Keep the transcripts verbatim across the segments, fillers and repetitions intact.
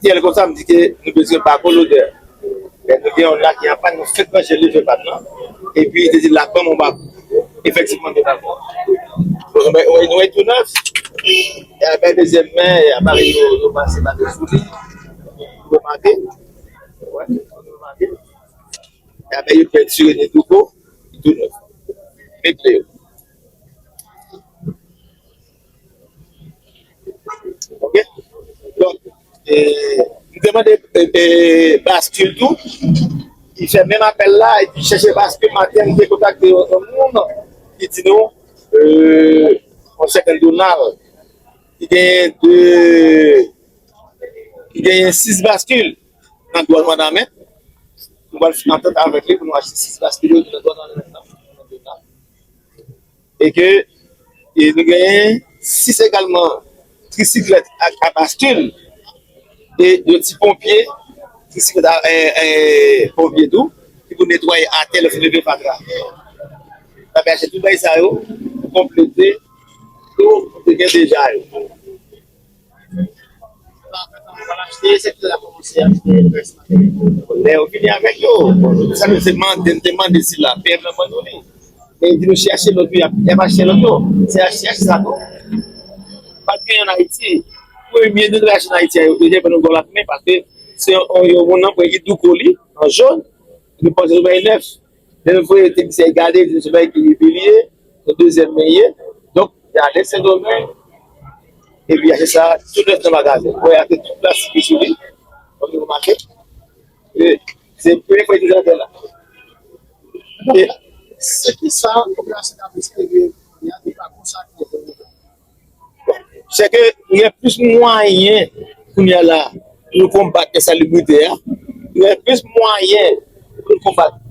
Yè konsa, m di ke nou bezwen bako lodè. Lè nou gen yon la ki an pàn, nou fèk branche leve pàn nan. Epi, li te di, "L ap ban m yon bako." Efektivman, te bako. Bon, nou wè, nou wè tou nèf. E apre, dezyèm men, e apre, yo, yo pase bako sou li. Yo make. Wè, yo make. E apre, yo pentire ni douko, tou nèf. Regle yo. Ok? Donk, e, m te mande, e, e, baskil tou. Li fè menm apèl la, epi chèche baskil maten, m te kontakte yon, yon moun ki di nou, e, yon sèten Donald, ki genyen de, ki genyen sis baskil nan dwàn Wanament. Nou pral fè antant avèk li pou nou achte sis baskil yo nan dwàn Wanament nan. E ke, e nou genyen sis egalman trisiklèt ak, ak baskil, e yon ti ponpye, trisiklèt a, e, e, ponpye tou, ki pou netwaye atè lè fin leve fatra. N ap achte tout bagay sa yo pou konplete tou nou te gen deja yo. Lè yo vini avèk yo, bon, sa nou te mande, nou te mande sila, P M nan ban nou li. Men li di nou chèche lòt yo, y ap, y ap achte lòt yo. Se achte, achte sa tou. Pa t gen ann Ayiti. Premye nou te achte ann Ayiti a, yo te ban nou gòl ak men, paske se yon, yon, yon moun nan, premye douko li, an jòn, nou panse se yon bagay nèf. Lè nou voye teknisyen gade, di se bagay ki li ye, se dezyèm men ye. Donk, li ale Sendomeng, epi achte sa, tou nèf nan magazen. Voye achte tout plastik ki sou li, kòm nou remake. E se premye fwa li te antre la. E se ki sa popilasyon ta espere, y a te pa konsa ki Se ke nou gen plis mwayen kounye a la pou nou konbat ensalibrite a. Nou gen plis mwayen pou nou konbat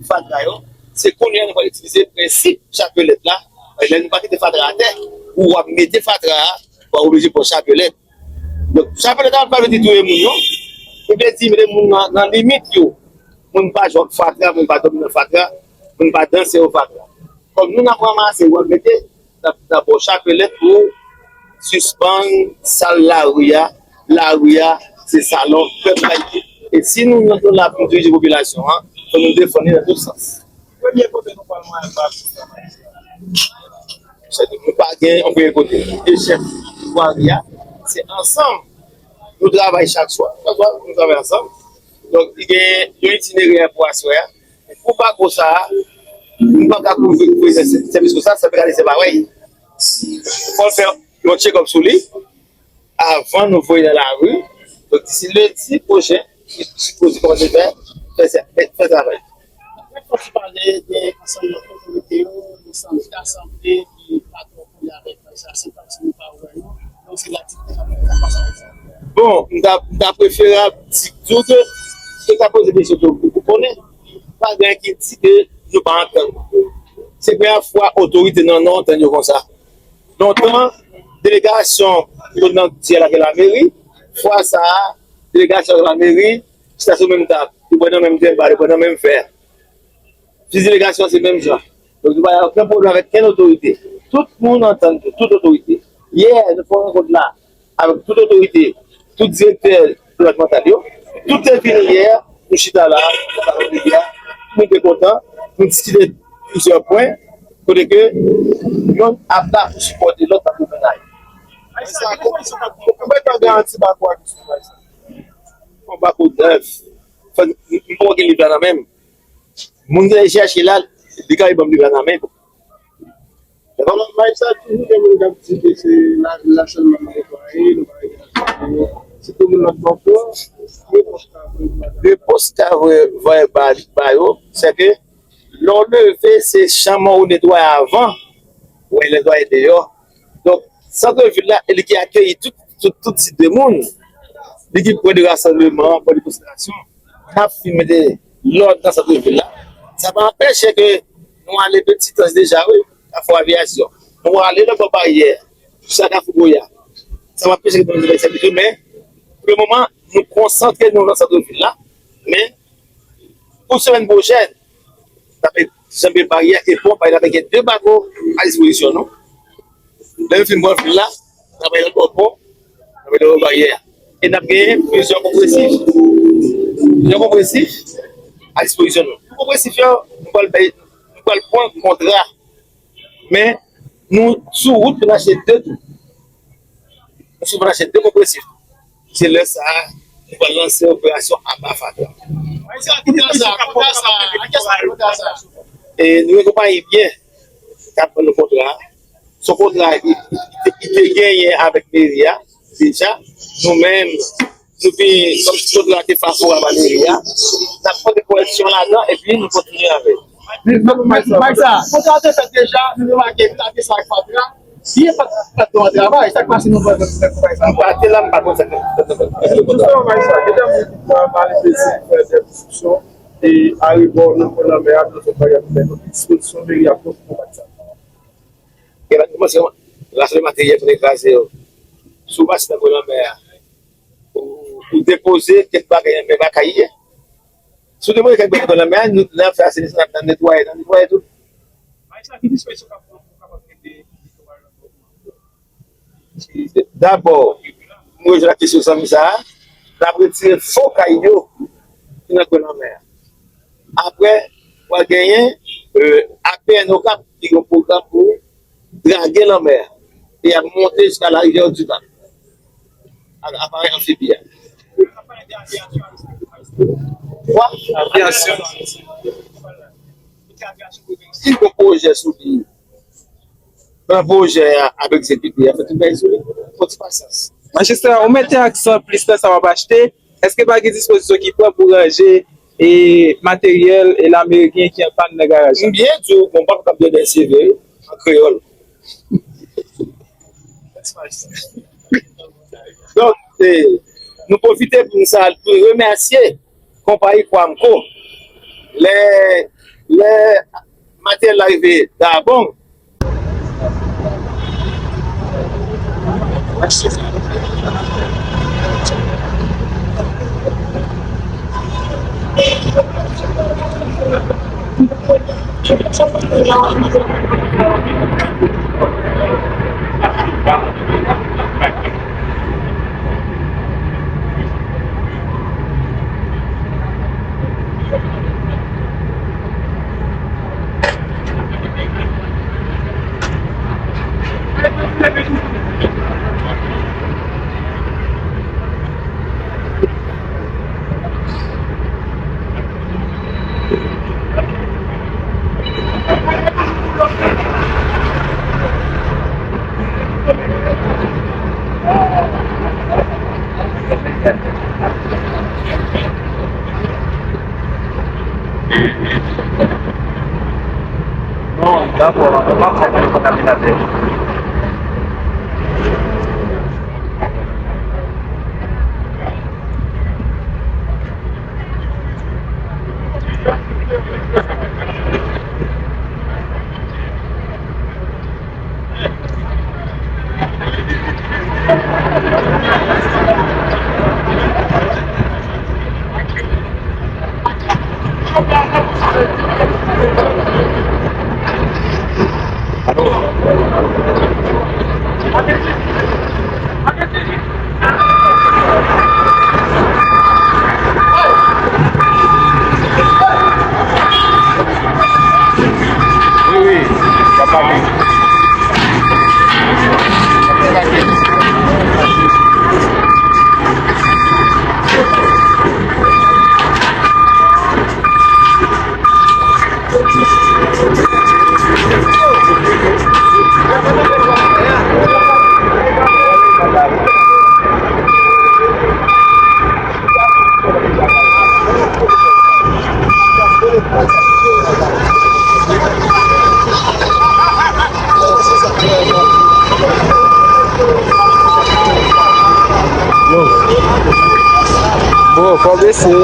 fatra yo. Se kounye a nou pral itilize prensip chapelèt la. Lè nou pa kite fatra atè, ou w ap mete fatra a, w a oblije pran chapelèt. Donk, chapelèt la pa vle di touye moun, non. Li vle di mete moun nan, nan limit yo. Moun pa jwe ak fatra, moun pa dòmi nan fatra, moun pa danse o fatra. Kòm nou n ap ranmase, w ap mete, n ap, n ap ba w chapelèt pou sispann sal lari a. Lari a, se salon pèp la ye. E si nou, nou la pou nou dirije popilasyon an, fò nou defann li nan tout sans. Premye kote nou pral mande bak. Se nou pa gen yon premye kote. De chèf vwari a, se ansanm. Nou travay chak swa. Chak swa, nou travay ansanm. Donk, li gen yon itinerè pou aswè a. Pou pako sa a, nou pa ka kouvri, kouvri sèvis konsa, sa pe gade se parèy. Fò l fè yon tchekòp sou li avan nou voye nan lari. Donk, disi lendi pwochen, li sipoze kòmanse fè, fè, fè, fè travay. Mwen fòk pale de ansanm lòt otorite yo, de santé, asanble ki pa twò konnen avèk sa, se pa si nou pa wè yo. Donk, se la ti sa pa sa. Bon, m ta, m ta preferab di tou ke, ke ta poze kesyon tou pou konnen. Pa gen ki di ke nou pa antann. Se premye fwa otorite nan Nò antann yo konsa. Lontan, delegasyon yo nan dyèl avè lameri. Fwa sa a, delegasyon avè lameri chita sou menm tab. Yo pran nan menm tenba, yo pran nan menm fè. Ti delegasyon se menm jan. Donk, nou pa gen okenn pwoblèm avèk kenn otorite. Tout moun antann tou, tout otorite. Yè, nou fè yon rankont la avèk tout otorite, tout direktè depatmantal yo. Tout te vini yè, nou chita la, nou pale de yè, tout moun te kontan, nou diskite plizyè pwen, kote ke youn ap la pou sipòte lòt nan domèn la. Konbyen tan garanti bako a ki sou bay sa? Yon bako nèf. Fò m, m poko gen liv la nan men m. Moun ki al chèche la, li ka ban m li la nan men. Nan may sa, toujou gen moun k ap di ke se lavil la sèlman nou netwaye, nou pa regle lavil yo. Sitou moun nan Bòkò, repons ka voye ba, ba yo, se ke lè w leve, se chanm ou netwaye avan, ou netwaye deyò. Donk, sant vil la, e li ki akeyi tout, tout, tout tip de moun. Li ki pwen de rasanbleman, pwen de konsantrasyon. N ap fin mete lòd nan sant vil la. Sa pa anpeche ke nou ale Petit Anse deja, wi, Kafou Aviyasyon. Nou ale lòtbò baryè, jiska Kafou Goya. Sa pa anpeche ke nou ale Sèvitè, men, pou le moman, nou konsantre nou nan sant vil la. Men, pou semèn pwochèn, n ap janbe baryè e pon, paske n ap gen de bako a dispozisyon nou. Lè nou fin pran vil la, n ap ale lòtbò pon, n ap ale lòtbò baryè a. E n ap genyen plizyè konpresif. Plizyè konpresif a dispozisyon nou. Pou konpresif yo, nou pral bay, nou pral pran kontra. Men, nou sou wout pou n achte de tou. Nou sou wout pou n achte de konpresif. Se lè sa a, nou pral lanse operasyon aba fatra. Ki dispozisyon k ap pran kontra sa a? Ak kiyès k ap pran kontra sa a? E nou gen konpayi byen k ap ban nou kontra a. Se yon kontra ki, ki, ki te genyen avèk meri a deja. Nou menm, nou vin, kòm si kontra a te favorab a meri a, n ap pote koreksyon ladan epi nou kontinye avè l. Bay sa, kontra a te fèt deja, nou remake plate sa ak fatra. Byen pa t, pa t bon an travay, sa k pase nou pran konpay sa? M pa te la, m pa konn sa k fèt. Jisteman, bay sa, medam, nou pale plezi fè de diskisyon e arebò nan kwen lanmè a, nou fè bagay pou fè nou dispozisyon meri a pou konpay sa. Gen la kòmanse rasanble materyèl pou n kraze yo. Si w pase nan kwen lanmè a, ou, ou depoze kèk bagay nan men bagay ye. Si w depoze kèk bagay nan men, nou, n ap fè asenisman, n ap netwaye, n ap netwaye tou. Dabò, m rejwenn ak kesyon zanmi sa a, n ap retire fo kay yo ki nan kwen lanmè a. Apre, w a genyen, euh, A P N Okap ki gen yon pwogram pou drage lanmè a. E ap monte jiska larivyè Ditan. Ak aparèy anfibi a. Kwa? Avyasyon. Si yon pwojè sou li, plan pwojè a ap egzekite, y ap fè tout bagay sou li. Fò ti pasyans. Majistra, ou mete aksan plis nan sa w ap achte. Èske pa gen dispozisyon ki pran pou ranje e materyèl e lame gen ki an pàn nan garaj la? M byen di w, bon, m p ap kapab di w byen sevè an kreyòl. Donk, e, nou pwofite pou n sa, pou n remèsye konpayi Kwamco. Lè, lè materyèl la rive Dabong, Non, dakò, nou pa fè kontaminasyon. Wi, wi, y ap pale. Yo. Bro, fò bese.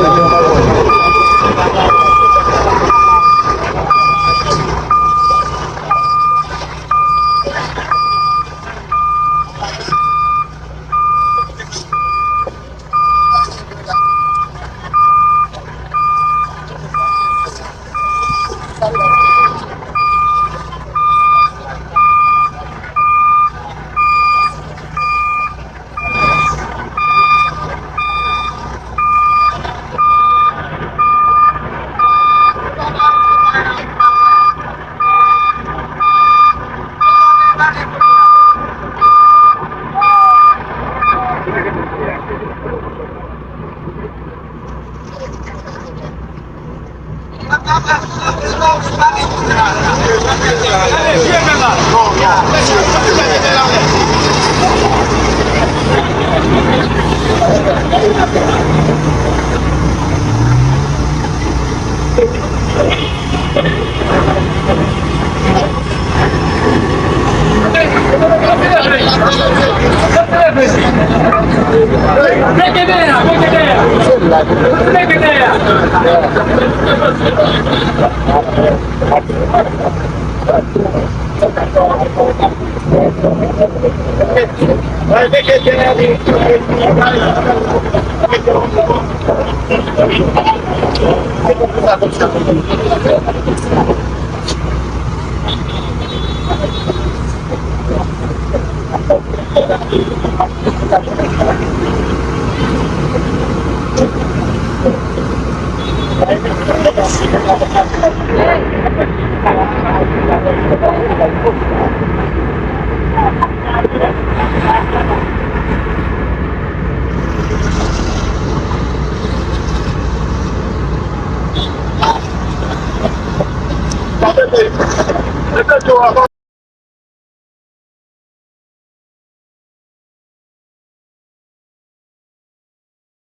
Mete, mete dlo a.